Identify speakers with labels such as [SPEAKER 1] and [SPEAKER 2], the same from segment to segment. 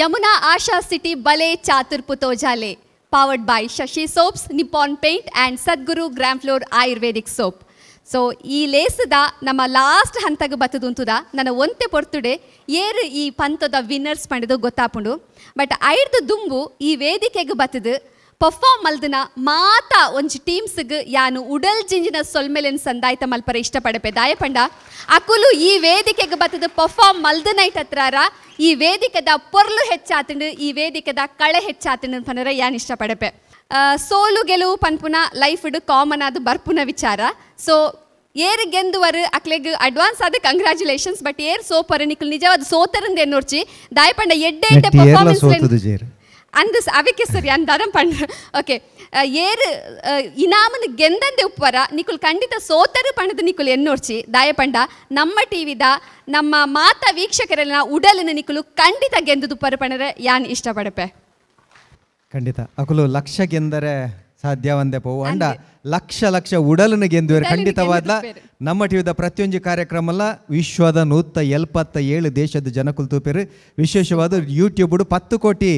[SPEAKER 1] Yamuna Asha city Bale Chaturpu Tojale powered by Shashi soaps, Nippon paint and Sadguru gram flour ayurvedic soap. So ಈ ಲೇಸದ ನಮ್ಮ last ಹಂತಗೆ ಬತ್ತದುಂತುದ ನನ್ನ ಒಂತೆ ಪೊರ್ತುಡೆ ಏರು ಈ ಪಂತದ ವಿನ್ನರ್ಸ್ ಪಂಡದು ಗೊತ್ತಾಪುಂಡು. ಬಟ್ ಐರ್ದು ದುಂಬು ಈ ವೇದಿಕೆಗೆ ಬತ್ತದು ಪರ್ಫಾರ್ಮ್ ಮಲ್ದನ ಮಾತಾ ಒಂಜಿ ಟೀಮ್ಸ್ಗ್ ಯಾನು ಉಡಲ್ ಜಿಂಜಿನ ಸೊಲ್ಮೆಲೆನ್ ಸಂದಾಯ್ತ ಮಲ್ಪರ ಇಷ್ಟಪಡಪೆ. ದಾಯಪಂಡ ಅಕುಲು ಈ ವೇದಿಕೆಗೆ ಬತ್ತದು ಪರ್ಫಾರ್ಮ್ ಮಲ್ದನೈಟ್ ಹತ್ರಾರ ಈ ವೇದಿಕೆದ ಪೊರ್ಲು ಹೆಚ್ಚಾತಂಡು, ಈ ವೇದಿಕೆದ ಕಳೆ ಹೆಚ್ಚಾತಂಡು ಪನರ ಯಾನ್ ಇಷ್ಟಪಡಪೆ. ಸೋಲು ಗೆಲುವು ಪನ್ಪುನ ಲೈಫ್ಡ್ ಕಾಮನ್ ಆದ ಬರ್ಪುನ ವಿಚಾರ. ಸೊ ಏರ್ ಗೆಂದುವರು ಅಕ್ಲೆಗ್ ಅಡ್ವಾನ್ಸ್ ಆದ ಕಂಗ್ರ್ಯಾಚುಲೇಷನ್ಸ್. ಬಟ್ ಏರ್ ಸೋಪರ್ ನಿಕುಲು ನಿಜವಾದ ಸೋತರಂದ ಎನ್ನೋರ್ಚಿ ದಾಯಪಂಡ ಎಡ್ಡೆ ಎಡ್ಡೆ ಪರ್ಫಾರ್ಮೆನ್ಸ್ ಅಂದ ಅವಕ್ಕೆ ಸರಿ ಅಂದಾರ ಪಂಡ. ಓಕೆ, ಏರ್ ಇನಾಮನ ಗೆಂದಂದೆ ಉಪ್ಪರ ನಿಕುಲ್ ಖಂಡಿತ ಸೋತರು ಪಂಡದ ನಿಕುಲು ಎನ್ನೋರ್ಚಿ. ದಾಯಪಂಡ ನಮ್ಮ ಟಿವಿದ ನಮ್ಮ ಮಾತಾ ವೀಕ್ಷಕರೆಲ್ಲ ಉಡಲಿನ ನಿಕುಲು ಖಂಡಿತ ಗೆಂದುದು ಉಪ್ಪರ ಪಂಡರೆ ಯಾನ್ ಇಷ್ಟಪಡಪೆ.
[SPEAKER 2] ಖಂಡಿತ ಅಕುಲು ಲಕ್ಷ ಗೆಂದರೆ ಸಾಧ್ಯವಂದೆ ಪೋವು ಅಂಡ ಲಕ್ಷ ಲಕ್ಷ ಉಡಲನ್ನು ಗೆಂದುವರು ಖಂಡಿತವಾದ. ನಮ್ಮ ಟಿವಿದ ಪ್ರತಿಯೊಂದು ಕಾರ್ಯಕ್ರಮಲ್ಲ ವಿಶ್ವದ 177 ದೇಶದ ಜನಕುಲು ತೂಪೆರು. ವಿಶೇಷವಾದ ಯೂಟ್ಯೂಬ್ 10 ಕೋಟಿ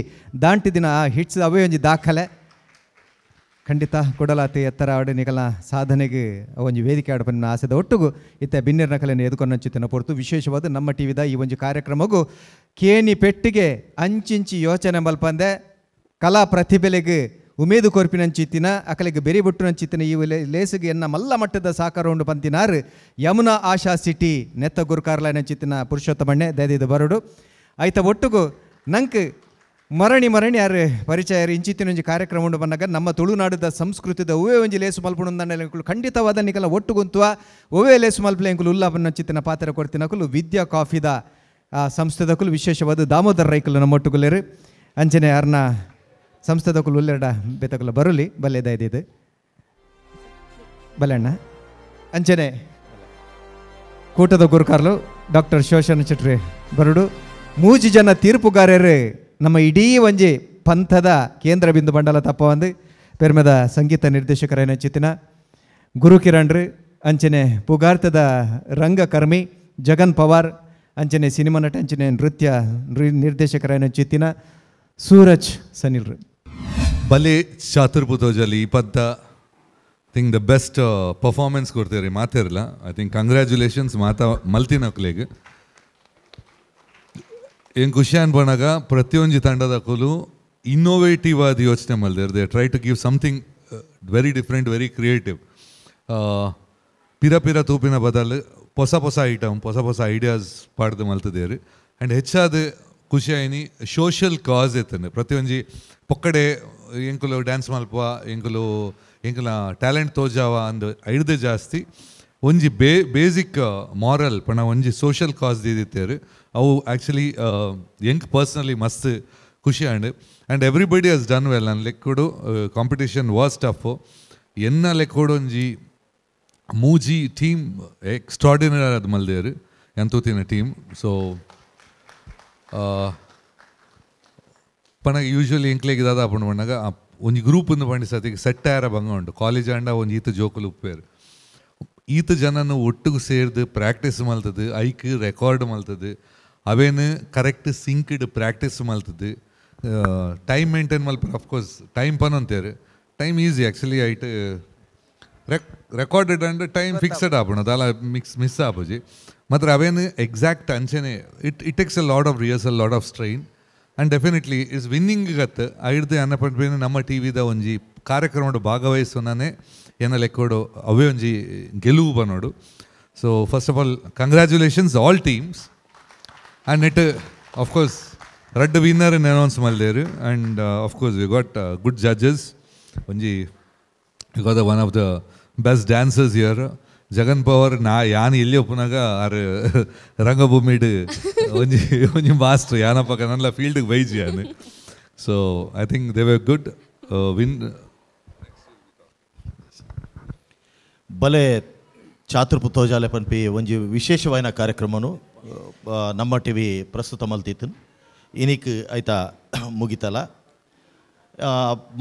[SPEAKER 2] ದಾಂಟಿದಿನ ಹಿಟ್ಸ್ ಅವೇ ಒಂಜಿ ದಾಖಲೆ. ಖಂಡಿತ ಕೊಡಲಾತಿ ಎತ್ತರ ಆಡು ನಿಕಲ ಸಾಧನೆಗೆ ಒಂಜಿ ವೇದಿಕೆ ಆಡಪನ್ನ ಆಸೆದ ಒಟ್ಟುಗು ಇತ್ತ ಬಿನ್ನೆರ್ನ ಕಲೆಯನ್ನು ಎದುಕೊಂಡಂಚಿತ್ತಿನ ಪೊರ್ತು. ವಿಶೇಷವಾದ ನಮ್ಮ ಟಿವಿದ ಈ ಒಂಜಿ ಕಾರ್ಯಕ್ರಮಗೂ ಕೇನಿ ಪೆಟ್ಟಿಗೆ ಅಂಚಿಂಚಿ ಯೋಚನೆ ಮಲ್ಪಂದೆ ಕಲಾ ಪ್ರತಿಭೆಲೆಗೆ ಉಮೇದು ಕೊರ್ಪಿನಂಚಿತ್ತಿನ ಅಕಲಿಗೆ ಬೆರಿ ಬುಟ್ಟುನಂಚಿತ್ತಿನ ಈ ಲೇಸಿಗೆ ಎನ್ನ ಮಲ್ಲ ಮಟ್ಟದ ಸಾಕಾರ ಉಂಡು ಪಂತಿನಾರು ಯಮುನಾ ಆಶಾ ಸಿಟಿ ನೆತ್ತ ಗುರುಕಾರ್ಲೈನಂಚಿತ್ತಿನ ಪುರುಷೋತ್ತಮಣ್ಣೆ ದಯದಿದ್ದು ಬರೋಡು. ಆಯ್ತ ಒಟ್ಟುಗು ನಂಕ್ ಮರಣಿ ಮರಣಿ ಯಾರು ಪರಿಚಯ ಇಂಚಿತ್ತಿನೊಂಜಿ ಕಾರ್ಯಕ್ರಮ ಉಂಡು ಬಂದಾಗ ನಮ್ಮ ತುಳುನಾಡದ ಸಂಸ್ಕೃತಿದ ಒವ್ವೇ ಒಂಜಿ ಲೇಸು ಮಲ್ಪುಂಡು ಖಂಡಿತವಾದ ನಿಕಲ ಒಟ್ಟುಗುಂತುವ ಒವ್ವೇ ಲೇಸು ಮಲ್ಪಲೆ ಎಂಕುಲು ಉಲ್ಲಾಪನಂಚಿತ್ತಿನ ಪಾತ್ರ ಕೊಡ್ತಿನಕುಲು ವಿದ್ಯಾ ಕಾಫಿದ ಸಂಸ್ಥೆದಕುಲು ವಿಶೇಷವಾದ ದಾಮೋದರ ರೈಕುಲು ನಮ್ಮ ಒಟ್ಟುಗುಲೇರು. ಅಂಚನೆ ಅರ್ನ ಸಂಸ್ಥೆದಕುಲು ಉಲ್ಲೆರಡ ಬೇತಕುಲು ಬರುಲಿ ಬಲ್ಲೆ ದಯದಿದ್ದು ಬಲೆಣ್ಣ. ಅಂಚನೆ ಕೂಟದ ಗುರುಕಾರ್ಲು ಡಾಕ್ಟರ್ ಶೋಷನ್ ಚಟ್ರಿ ಬರುಡು. ಮೂಜಿ ಜನ ತೀರ್ಪುಗಾರರು ನಮ್ಮ ಇಡೀ ಒಂಜಿ ಪಂಥದ ಕೇಂದ್ರ ಬಿಂದು ಬಂಡಲ ತಪ್ಪವಂದು ಪೆರ್ಮೆದ ಸಂಗೀತ ನಿರ್ದೇಶಕರೇನ ಚಿತ್ತಿನ ಗುರು ಕಿರಣ್ರು, ಅಂಚನೆ ಪುಗಾರ್ತದ ರಂಗಕರ್ಮಿ ಜಗನ್ ಪವಾರ್, ಅಂಚನೆ ಸಿನಿಮಾ ನಟ ಅಂಚನೆ ನೃತ್ಯ ನಿರ್ದೇಶಕರೇನ ಚಿತ್ತಿನ ಸೂರಜ್ ಸನಿಲ್ರು.
[SPEAKER 3] ಬಲೆ ಚಾತುರ್ಪು ತೋಜಲಿ ಈ ಪದ್ದ ಥಿಂಕ್ the best performance ಕೊಡ್ತೀರಿ ಮಾತಿರಲ್ಲ. I think congratulations ಮಾತಾ ಮಲ್ತಿನಕ್ಲೆಗ್. ಏನು ಖುಷಿ ಅನ್ಪನಾಗ ಪ್ರತಿಯೊಂಜಿ ತಂಡದ ಕುಲು ಇನ್ನೋವೇಟಿವ್ ಆದ ಯೋಚನೆ ಮಲ್ದೇರ್. They try to give something very different, very creative. ಪಿರ ಪಿರ ತೂಪಿನ ಬದಲು ಹೊಸ ಹೊಸ ಐಟಮ್, ಹೊಸ ಹೊಸ ಐಡಿಯಾಸ್ ಪಾಡ್ದು ಮಲ್ತದೇರು. ಆ್ಯಂಡ್ ಹೆಚ್ಚಾದ ಖುಷಿ ಆಯ್ನಿ ಸೋಷಿಯಲ್ ಕಾಸ್ ಇತ್ತಂದೆ ಪ್ರತಿಯೊಂಜಿ ಪೊಕ್ಕಡೆ ಎಂಕುಲು ಡ್ಯಾನ್ಸ್ ಮಲ್ಪ ಎಂಕುಲು ಎಂಕುಲ ಟ್ಯಾಲೆಂಟ್ ತೋಜಾವ ಅಂದು ಐಡ್ದೆ ಜಾಸ್ತಿ ಒಂಜಿ ಬೇಸಿಕ್ ಮಾರಲ್ ಪಣ ಒಂಜಿ ಸೋಷಿಯಲ್ ಕಾಸ್ ದೀದಿತ್ತೇರು. ಅವು ಆ್ಯಕ್ಚುಲಿ ಎಂಕ್ ಪರ್ಸ್ನಲಿ ಮಸ್ತ್ ಖುಷಿ and and everybody has done well. ನನ್ನ ಲೆಕ್ಕಡು ಕಾಂಪಿಟೇಷನ್ ವಾಸ್ ಟಫು. ಎನ್ನ ಲೆಕ್ಕಡು ಒಂಜಿ ಮೂಜಿ ಟೀಮ್ ಎಕ್ಸ್ಟ್ರಾಡಿನರಿ ಅದು ಮಲ್ದೇರು ಎಂತೂತಿನ ಟೀಮ್. ಸೊ ಪಣ ಯೂಶ್ವಲಿ ಎಂಕ್ಲೇಗ್ ದಾದ ಪಂಡು ಪಣ್ಣಾಗ ಒಂಜಿ ಗ್ರೂಪ್ ಒಂದು ಪಂಡಿ ಸತಿಗೆ ಸೆಟ್ ಆಯರ ಬಂಗ ಉಂಟು. ಕಾಲೇಜ್ ಆಂಡ ಒಂಜಿ ಈತ ಜೋಕುಲು ಉಪ್ಪೇರು ಈತ ಜನನು ಒಟ್ಟಿಗೆ ಸೇರ್ದು ಪ್ರಾಕ್ಟೀಸ್ ಮಲ್ತದು, ಐಕ್ ರೆಕಾರ್ಡ್ ಮಲ್ತದು, ಅವೇನು ಕರೆಕ್ಟ್ ಸಿಂಕ್ಡ್ ಪ್ರಾಕ್ಟೀಸ್ ಮಲ್ತದು, ಟೈಮ್ ಮೇಂಟೈನ್ ಮಲ್ಪರ. ಅಫ್ಕೋರ್ಸ್ ಟೈಮ್ ಪನಂತೇರು time easy actually it recorded and time fixed ಆಪುಂಡು ದಾಲ ಮಿಸ್ ಆಪುಜಿ. ಮಾತ್ರ ಅವೇನು ಎಕ್ಸಾಕ್ಟ್ ಅಂಚೆನೆ it it takes a lot of rehearsal, lot of strain and definitely is winning ಗತ್ ಐಡ್ದು ಅನ್ನಪಂಡ ನಮ್ಮ ಟಿ ವಿದ ಒಂಜಿ ಕಾರ್ಯಕ್ರಮ ಭಾಗವಹಿಸೋನೇ ಏನ ಲೆಕ್ಕೋಡು ಅವೇ ಒಂಜಿ ಗೆಲುವು ಬನ್ನೋಡು. So first of all congratulations all teams. And it of course ರಡ್ಡ್ winner in announce ಮಲ್ದೇರು. And of course we got good judges. ಒಂಜಿ we got the one of the best dancers here Jagan Pawar. ನಾ ಯಾನ್ ಎಲ್ಲಿ ಒಪ್ಪುನಾಗ ಆರ್ ರಂಗಭೂಮಿಡ್ ಒಂಜಿ ಒಂಜಿ master ಯಾನಪ್ಪ ನನ್ನ ಫೀಲ್ಡ್ಗೆ baiji ಯಾನ್. So I think they were good win.
[SPEAKER 4] ಬಲೆ ಚಾತುರ್ಪು ತೋಜಾಲೆ ಪನ್ಪಿ ಒಂಜಿ ವಿಶೇಷವಾಯಿನ ಕಾರ್ಯಕ್ರಮನು ನಮ್ಮ ಟಿ ವಿ ಪ್ರಸ್ತುತ ಮಲ್ತಿತ್ತು. ಇನಿಕ್ ಆಯ್ತಾ ಮುಗಿತಲ್ಲ.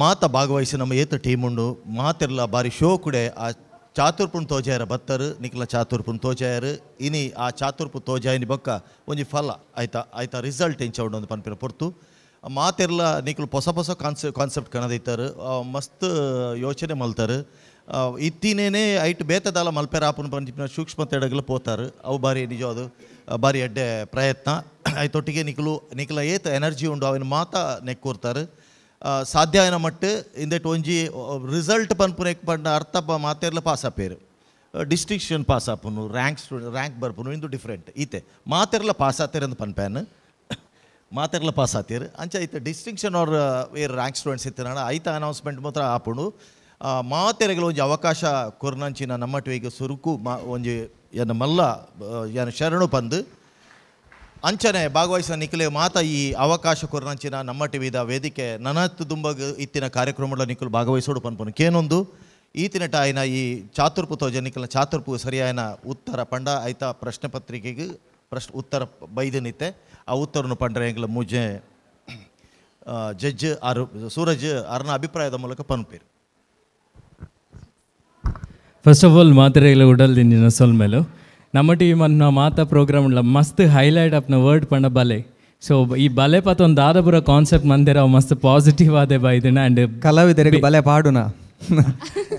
[SPEAKER 4] ಮಾತ ಭಾಗವಹಿಸಿ ನಮ್ಮ ಏತ ಟೀಮ್ ಉಂಡು ಮಾತಿರಲ್ಲ ಬಾರಿ ಶೋ ಕೂಡ ಆ ಚಾತುರ್ಪುನ್ ತೋಜಾಯರ ಬತ್ತರು ನಿಕ್ಲ ಚಾತುರ್ಪುನ್ ತೋಜಾಯರು. ಇನಿ ಆ ಚಾತುರ್ಪು ತೋಜಾಯನಿ ಬೊಕ್ಕ ಒಂಜಿ ಫಲ ಆಯ್ತಾ ಆಯ್ತಾ ರಿಸಲ್ಟ್ ಎಂಚ ಉಂಡು ಒಂದು ಪನ್ಪಿನ ಪೊರ್ತು. ಮಾತೆರ್ಲ ನಿಕುಲು ಪೊಸ ಪೊಸ ಕಾನ್ಸೆಪ್ಟ್ ಕಣದಿತ್ತಾರೆ ಮಸ್ತ್ ಯೋಚನೆ ಮಲ್ತಾರೆ ಇತ್ತಿನೇನೆ ಐಟ್ ಬೇತದಾಲ ಮಲ್ಪೆರ ಆಪುನ ಪಂಚಿನ ಸೂಕ್ಷ್ಮ ತೆಡಗಲು ಪೋತಾರೆ ಅವು ಬಾರಿ ನಿಜ ಅದು ಬಾರಿ ಎಡ್ಡೆ ಪ್ರಯತ್ನ ಐತೊಟ್ಟಿಗೆ ನಿಕುಲು ನಿಕಲ ಏತ್ ಎನರ್ಜಿ ಉಂಡು ಅವಿನ ಮಾತ ನೆಕ್ಕೂರ್ತಾರೆ ಸಾಧ್ಯ ಆಯಿನ ಮಟ್ಟು ಇಂದೆಟ್ ಒಂಜಿ ರಿಸಲ್ಟ್ ಪನ್ಪುನ ಪಂಡ ಅರ್ಥ ಮಾತೆರ್ಲ ಪಾಸ್ ಆಪೇರು ಡಿಸ್ಟಿಂಕ್ಷನ್ ಪಾಸ್ ಆಪುನು ರ್ಯಾಂಕ್ ಬರ್ಪುನು ಇಂದು ಡಿಫ್ರೆಂಟ್ ಈತೆ ಮಾತೆರ್ಲ ಪಾಸ್ ಆತೇರು ಅಂತ ಪನ್ಪ್ಯಾನ್ ಮಾತೆರ್ಲ ಪಾಸ್ ಆತೀರು ಅಂಚ ಐತೆ ಡಿಸ್ಟಿಂಕ್ಷನ್ ಅವ್ರ ಏರ್ ರ್ಯಾಂಕ್ ಸ್ಟೂಡೆಂಟ್ಸ್ ಇತ್ತಿನ ಐತ ಅನೌನ್ಸ್ಮೆಂಟ್ ಮಾತ್ರ ಆಪುಂಡು ಮಾತೆರೆಗಳ ಒಂಜಿ ಅವಕಾಶ ಕೊರ್ನಂಚಿನ ನಮ್ಮ ಟಿವಿಗೆ ಸುರುಕು ಮಾ ಒಂಜಿ ಎನ್ನ ಮಲ್ಲ ಎನ್ನ ಶರಣು ಪಂದು ಅಂಚನೆ ಭಾಗವಹಿಸಿದ ನಿಖಲೆ ಮಾತ ಈ ಅವಕಾಶ ಕೊರ್ನಂಚಿನ ನಮ್ಮ ಟಿವಿದ ವೇದಿಕೆ ನನತ್ತು ದುಂಬಗ್ ಇತ್ತಿನ ಕಾರ್ಯಕ್ರಮಗಳ ನಿಖಲು ಭಾಗವಹಿಸೋಡು ಪನ್ಪುನು ಕೇನೊಂದು ಈತಿನ ಟಾಯಿನ ಈ ಚಾತುರ್ಪು ತೋಜ ನಿಖಲ ಚಾತುರ್ಪು ಸರಿಯಾಯನ ಉತ್ತರ ಪಂಡ ಐತ ಪ್ರಶ್ನೆ ಪತ್ರಿಕೆಗೆ ಪ್ರಶ್ನೆ ಉತ್ತರ ಬೈದನಿತ್ತೆ ಆ ಉತ್ತರನು ಪಂಡ್ರೆ ಎಂಗ್ಲ ಮೂಜೆ ಜಡ್ಜ್ ಆರು ಸೂರಜ್ ಅರ್ನ ಅಭಿಪ್ರಾಯದ ಮೂಲಕ ಪನ್ಪೇರು.
[SPEAKER 5] ಫಸ್ಟ್ ಆಫ್ ಆಲ್ ಮಾತ್ರೆಗಳ ಉಡಲ್ ದಿಂಜಿನ ಸೊಲ್ಮೇಲು ನಮ್ಮ ಟಿ ವಿ ಮನ್ನ ಮಾತಾ ಪ್ರೋಗ್ರಾಮ್ ಮಸ್ತ್ ಹೈಲೈಟ್ ಅಪ್ನ ವರ್ಡ್ ಪಂಡ ಬಲೆ ಸೊ ಈ ಬಲೆ ಪತ್ತ ಒಂದು ದಾದಪುರ ಕಾನ್ಸೆಪ್ಟ್ ಮಂದಿರ ಅವು ಮಸ್ತ್ ಪಾಸಿಟಿವ್ ಆದೆ ಬೈದಿನ ಆ್ಯಂಡ್
[SPEAKER 2] ಕಲಾವಿದರಿಗೆ ಬಲೆ ಪಾಡುನ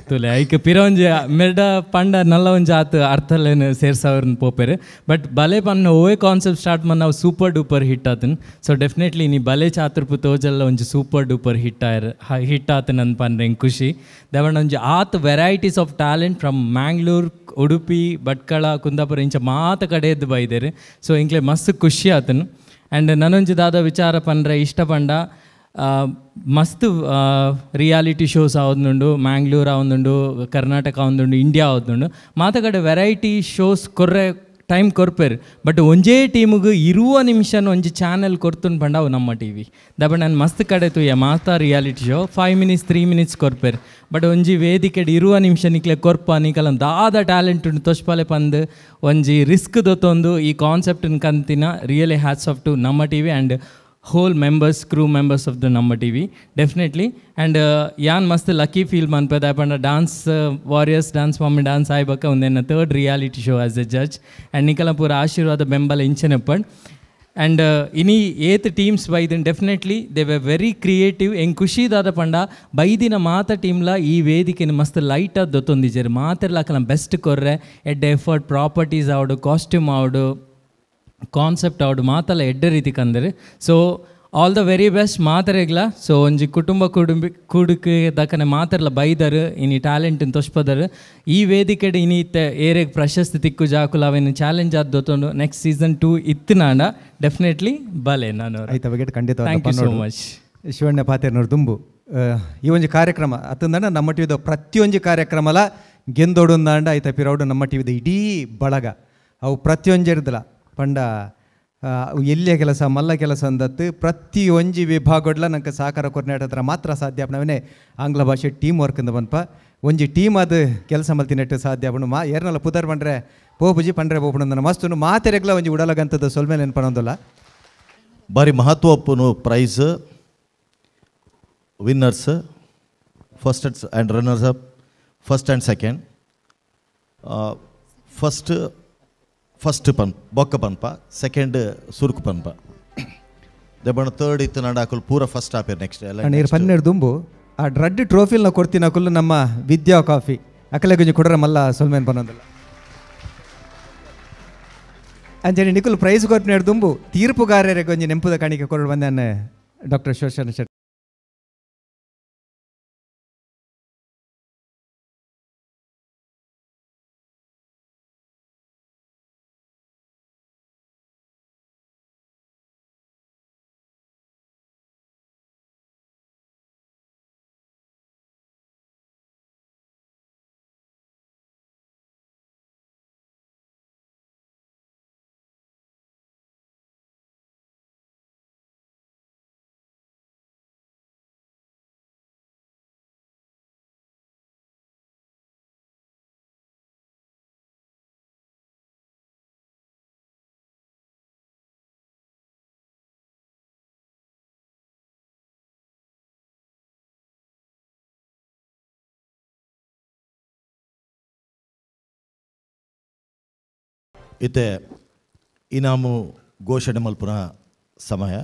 [SPEAKER 5] ತುಲೆ ಐಕ್ ಪಿರ ಒಂಜಿ ಮೆರ್ಡ ಪಂಡ ನಲ್ಲ ಒಂಜಿ ಆತು ಅರ್ಥಲೇನು ಸೇರ್ಸವ್ರನ್ನ ಪೋಪೇರು ಬಟ್ ಬಲೆ ಪನ್ನ ಓವೇ ಕಾನ್ಸೆಪ್ಟ್ ಸ್ಟಾರ್ಟ್ ಮನ್ನ ಅವು ಸೂಪರ್ ಡೂಪರ್ ಹಿಟ್ ಆತನ್ ಸೊ ಡೆಫಿನೆಟ್ಲಿ ನೀ ಬಲೆ ಚಾತುರ್ಪು ತೋಜಲ್ಲ ಒಂಜಿ ಸೂಪರ್ ಡೂಪರ್ ಹಿಟ್ ಆಯರ್ ಹಿಟ್ ಆತನ್ ಅಂತ ಪಂಡ್ರೆ ಹೆಂಗೆ ಖುಷಿ ದವಣ್ಣ ಒಂಜಿ ಆತ್ varieties of talent from Mangalore Udupi Bhatkal Kundapura ಇಂಚ ಮಾತ ಕಡೆಯದ್ದು ಬೈದೇರು ಸೊ ಇಂಕ್ಲೆ ಮಸ್ತ್ ಖುಷಿ ಆತನು ಆ್ಯಂಡ್ ನನೊಂಜಿ ದಾದ ವಿಚಾರ ಪಂಡ್ರೆ ಇಷ್ಟ ಪಂಡ ಮಸ್ತ್ ರಿಯಾಲಿಟಿ ಶೋಸ್ ಆವೊಂದುಂಡು ಮ್ಯಾಂಗ್ಳೂರ್ ಆವೊಂದುಂಡು ಕರ್ನಾಟಕ ಆವೊಂದುಂಡು ಇಂಡಿಯಾ ಆವೊಂದುಂಡು ಮಾತಕಡೆ ವೆರೈಟಿ ಶೋಸ್ ಕೊರ್ರೆ ಟೈಮ್ ಕೊರ್ಪೇರು ಬಟ್ ಒಂಜೇ ಟೀಮಿಗೆ ಇರುವ ನಿಮಿಷನ ಒಂಜಿ ಚಾನೆಲ್ ಕೊರ್ತುಂಡು ಪಂಡ ಅವು ನಮ್ಮ ಟಿ ವಿ ದಬ ನಾನು ಮಸ್ತ್ ಕಡೆ ತೂಯ ಮಾತಾ ರಿಯಾಲಿಟಿ ಶೋ 5 ಮಿನಿಟ್ಸ್ 3 ಮಿನಿಟ್ಸ್ ಕೊರ್ಪೇರು ಬಟ್ ಒಂಜಿ ವೇದಿಕೆಡ್ ಇರುವ ನಿಮಿಷ ನಿಕ್ಲೆ ಕೊರ್ಪ ನಿಕಲ ದಾದ ಟ್ಯಾಲೆಂಟ್ ಉಂಡು ತೊಷ್ಪಾಲೆ ಪಂದು ಒಂಜಿ ರಿಸ್ಕ್ ದೊತ್ತೊಂದು ಈ ಕಾನ್ಸೆಪ್ಟನ್ನು ಕಂತಿನ ರಿಯಲಿ ಹ್ಯಾಟ್ಸ್ ಆಫ್ ಟು ನಮ್ಮ T V and whole members, crew members of the Namma TV, definitely. And yan mast lucky feel manpeda apanda dance warriors, dance mommy dance aibaka undenna third reality show as a judge. And nikala pura ashirvada bembala incheneppan. And ini 8 teams baidin definitely they were very creative. En kushi dada panda baidina mata team la ee vedike mast light ad dotondijer maaterla kalam best korre ed effort properties avadu costume avadu concept avadu ಮಾತಲ್ಲ ಎಡ್ಡೆ ರೀತಿ ಕಂದರೆ so all the very best ಮಾತರೆಗ್ಲ so ಒಂಜಿ ಕುಟುಂಬ ಕೂಡುಕೆ ದಕ್ಕನೆ ಮಾತರ್ಲ ಬೈದರು ಇನಿ talent ತೊಷ್ಪದರು ಈ ವೇದಿಕೆಡ್ ಇನಿ ಇತ್ತೆ ಏರೆಗ್ ಪ್ರಶಸ್ತಿ ತಿಕ್ಕು ಜಾಕುಲ ಅವೇನು ಚಾಲೆಂಜ್ ಆದ ದೊತ್ತೊಂಡು ನೆಕ್ಸ್ಟ್ ಸೀಸನ್ 2 ಇತ್ತಿನಾಂಡ ಡೆಫಿನೆಟ್ಲಿ ಬಲೆ ನಾನು
[SPEAKER 2] ಆಯ್ತು ಬಗ್ಗೆ ಖಂಡಿತ
[SPEAKER 5] thank you so much.
[SPEAKER 2] Shivanna ಪಾತೇರ್ನವ್ರು ದುಂಬು ಈ ಒಂಜಿ ಕಾರ್ಯಕ್ರಮ ಅತ್ತಂದಂಡ ನಮ್ಮ ಟಿವಿದ ಪ್ರತಿಯೊಂಜಿ ಕಾರ್ಯಕ್ರಮಲ ಗೆಂದೋಡುಂದಾಂಡ ಐತ ಪಿರೌಡು ನಮ್ಮ ಟಿವಿದ ಇಡೀ ಬಳಗ ಅವು ಪ್ರತಿಯೊಂಜಿರ್ದಲ ಪಂಡ ಎಲ್ಲಿಯ ಕೆಲಸ ಮಲ್ಲ ಕೆಲಸ ಅಂದತ್ತು ಪ್ರತಿಯೊಂಜಿ ವಿಭಾಗಡ್ಲ ನಂಗೆ ಸಹಕಾರ ಕೊರ್ನಾಟ ಹತ್ರ ಮಾತ್ರ ಸಾಧ್ಯ ಆಪಣವೇ ಆಂಗ್ಲ ಭಾಷೆ ಟೀಮ್ ವರ್ಕ್ ಅಂದ ಬನ್ಪ ಒಂಜಿ ಟೀಮ್ ಅದು ಕೆಲಸ ಮಲ್ತಿನೆಟ್ಟು ಸಾಧ್ಯ ಆಪಣು ಮಾ ಏರ್ನಲ್ಲ ಪುದರ್ ಪಂಡ್ರೆ ಪೋಪುಜಿ ಪಂಡ್ರೆ ಪೋಪುಣ ಮಸ್ತು ಮಾತೆರೆಗ್ಲ ಒಂಜಿ ಉಡಲಗಂತದ ಸೊಲ್ಮೆ ನೆನಪನೊಂದಲ್ಲ.
[SPEAKER 4] ಬಾರಿ ಮಹತ್ವಪ್ಪನು prize winners first and runners up first and second first first ಪನ್ ಬೊಕ್ಕ ಪನ್ಪ ಸೆಕೆಂಡ್ ಸುರುಕು ಪನ್ಪ ದೆಬಣ ಥರ್ಡ್ ಇತ್ತು ನಾಡಾಕುಲು ಪೂರ ಫಸ್ಟ್ ಆಪೇರ್ ನೆಕ್ಸ್ಟ್
[SPEAKER 2] ನೀರು ಪನ್ನೆರಡು ದುಂಬು ಆ ಡ್ರಡ್ ಟ್ರೋಫಿಲ್ನ ಕೊಡ್ತೀನಿ ಅಕುಲು ನಮ್ಮ ವಿದ್ಯಾ ಕಾಫಿ ಅಕಲೆ ಗುಂಜಿ ಕೊಡ್ರೆ ಮಲ್ಲ ಸೊಲ್ಮೇನ್ ಪನ್ನೊಂದಲ್ಲ ಅಂಜನಿ ನಿಕುಲು ಪ್ರೈಸ್ ಕೊರ್ಪಿನ ದುಂಬು ತೀರ್ಪುಗಾರರಿಗೆ ಒಂಜಿ ನೆಂಪುದ ಕಾಣಿಕೆ ಕೊರಡು ಬಂದಾನೆ ಡಾಕ್ಟರ್ ಶೋಷನ್ ಶೆಟ್ಟಿ.
[SPEAKER 4] ಇತ್ತೆ ಇನಾಮು ಘೋಷಣೆ ಮಲ್ಪುನ ಸಮಯ.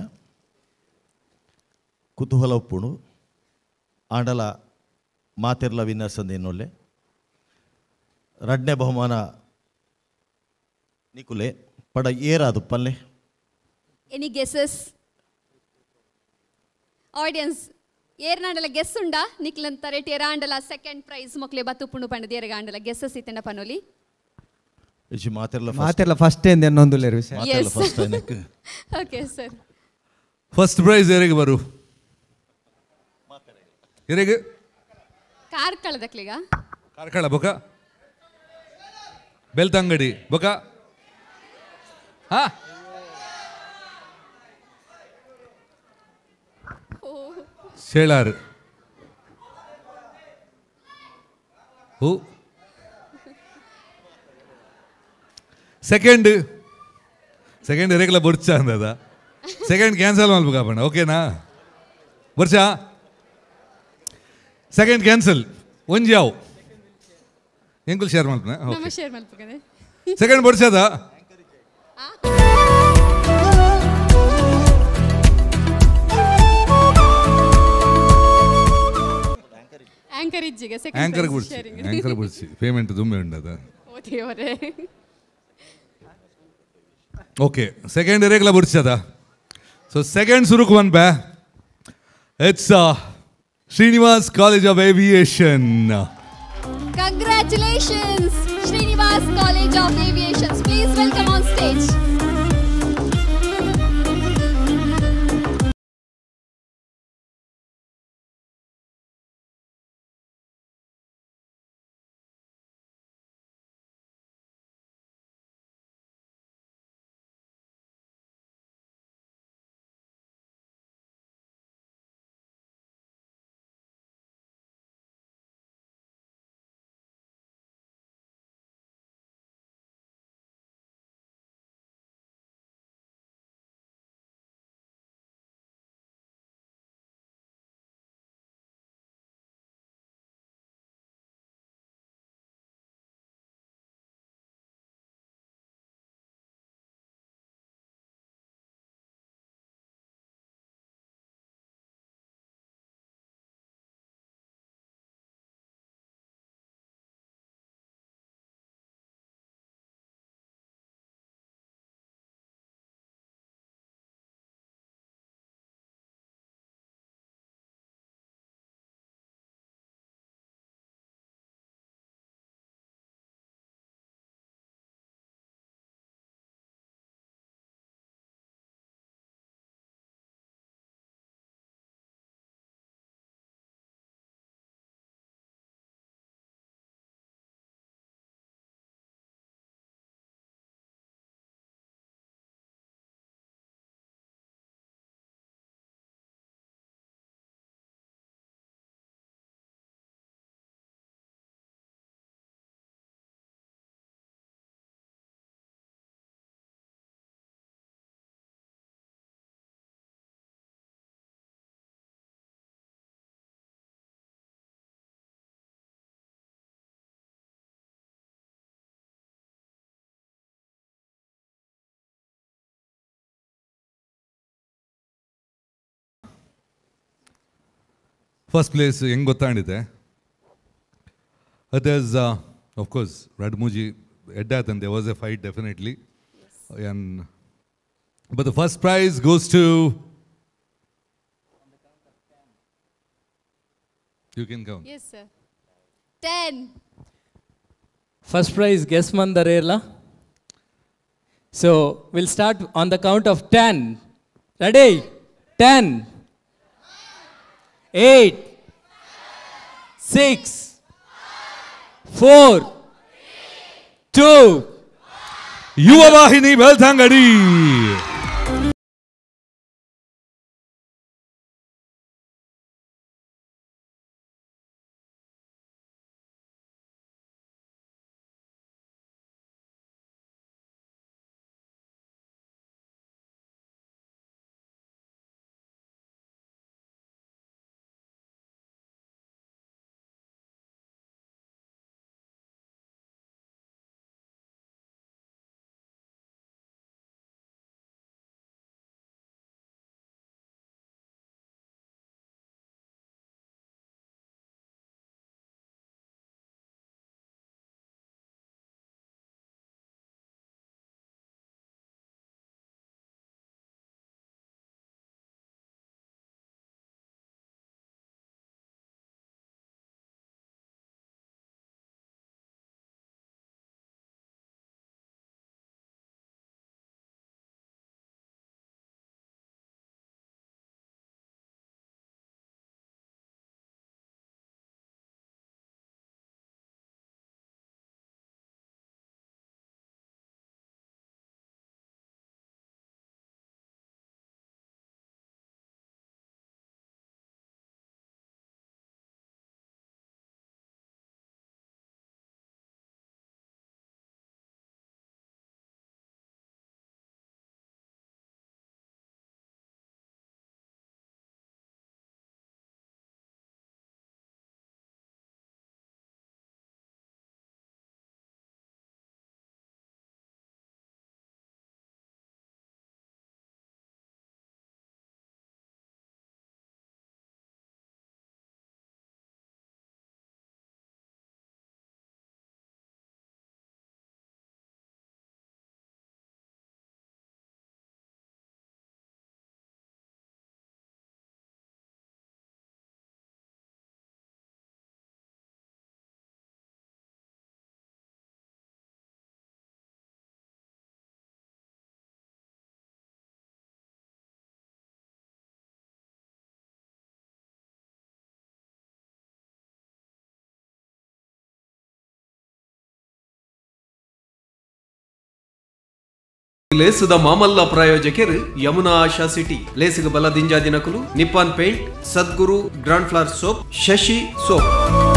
[SPEAKER 4] ಕುತೂಹಲ ಉಪ್ಪುಂಡು ಆಂಡಲ ಮಾತೆರ್ಲ ವಿನ್ನರ್ಸ್ ಅಂದ ಎನ್ನೊಲ್ಲೆ ರಡ್ನೇ ಬಹುಮಾನ ನಿಕುಲೆ ಪಡ ಏರಾದು ಪಲ್ಲೆ
[SPEAKER 1] ಎನಿ ಗೆಸಸ್ ಆಡಿಯನ್ಸ್ ಏರ್ನಾಂಡಲ ಗೆಸ್ ಉಂಡಾ ನಿಕ್ಲಂತ ರೇಟ್ ಏರಾಂಡಲ ಸೆಕೆಂಡ್ ಪ್ರೈಸ್ ಮೊಕ್ಲೆ ಬತ್ತುಪುಂಡು ಪಂಡದ ಏರ್ಗಾಂಡಲ ಗೆಸಸ್ ಇತ್ತೆಂಡ ಪನೋಲಿ
[SPEAKER 4] ಇಜ್ಜಿ ಮಾತೆರ್ಲ
[SPEAKER 2] ಮಾತೆರ್ಲ ಫಸ್ಟ್ ಎಂದ ಎನ್ನೊಂದುಲ್ಲೆರ್ ವಿಷಯ
[SPEAKER 4] ಮಾತೆರ್ಲ ಫಸ್ಟ್ ಎನಕ್
[SPEAKER 1] ಓಕೆ ಸರ್
[SPEAKER 3] ಫಸ್ಟ್ ಪ್ರೈಸ್ ಏರಿಗೆ ಬರು ಏರಿಗೆ
[SPEAKER 1] ಕಾರ್ಕಳದಕ್ಲಿಗ
[SPEAKER 3] ಕಾರ್ಕಳ ಬೊಕ ಬೆಲ್ತಂಗಡಿ ಬೊಕ ಹಾ ಶೇಳಾರ್ ಹೂ ಸೆಕೆಂಡ್ ಸೆಕೆಂಡ್ ಎರೆಗ್ಲ ಬೊರ್ಚ ಅಂದದ ಸೆಕೆಂಡ್ ಕ್ಯಾನ್ಸಲ್ ಮಲ್ಪುಗಾಪಣ್ಣ ಓಕೆನಾ ಬರ್ಚಾ ಸೆಕೆಂಡ್ ಕ್ಯಾನ್ಸಲ್ ಒಂಜಿ ಯಾವು ಎಂಕುಲ್ ಶೇರ್ ಮಲ್ಪನ
[SPEAKER 1] ನಮ್ಮ ಶೇರ್ ಮಲ್ಪುಗನೆ
[SPEAKER 3] ಸೆಕೆಂಡ್ ಬರ್ಚದ
[SPEAKER 1] ಆಂಕರ್ ಇಜ್ಜಿಗೆ ಸೆಕೆಂಡ್
[SPEAKER 3] ಆಂಕರ್ ಬುಡ್ಸಿ ಆಂಕರ್ ಬುಡ್ಸಿ ಪೇಮೆಂಟ್ ದುಮ್ಮೆ ಉಂಡದ
[SPEAKER 1] ಓ ದೇವರೇ
[SPEAKER 3] ಓಕೆ ಸೆಕೆಂಡ್ ಎರೆಗ್ಲ ಬುಡ್ಸದ ಸೊ ಸೆಕೆಂಡ್ ಸುರುಕ್ ಒನ್ ಬ್ಯಾ it's Srinivas college of aviation.
[SPEAKER 1] Congratulations, Srinivas College of Aviation. Please welcome on stage.
[SPEAKER 3] First place ಹೆಂಗೆ ಗೊತ್ತಾಂಡಿದೆ it is of course ರಡ್ ಮೂಜಿ ಎಡ್ಡಾತಂದೆ was a fight definitely and but the first prize goes to you can count.
[SPEAKER 1] Yes sir. 10.
[SPEAKER 5] First prize guess ಮಂದರೇರ್ಲ. So we'll start on the count of 10. Ready? 10, 8, 6, 4, 2.
[SPEAKER 3] Yuvavahini Belthangady.
[SPEAKER 6] ಲೇಸುದ ಮಾಮಲ್ಲ ಪ್ರಾಯೋಜಕರು ಯಮುನಾ ಆಶಾ city ಲೇಸುಗ ಬಲ ದಿಂಜಾ ದಿನಕುಲು Nippon paint Sadguru grand flour soap Shashi soap.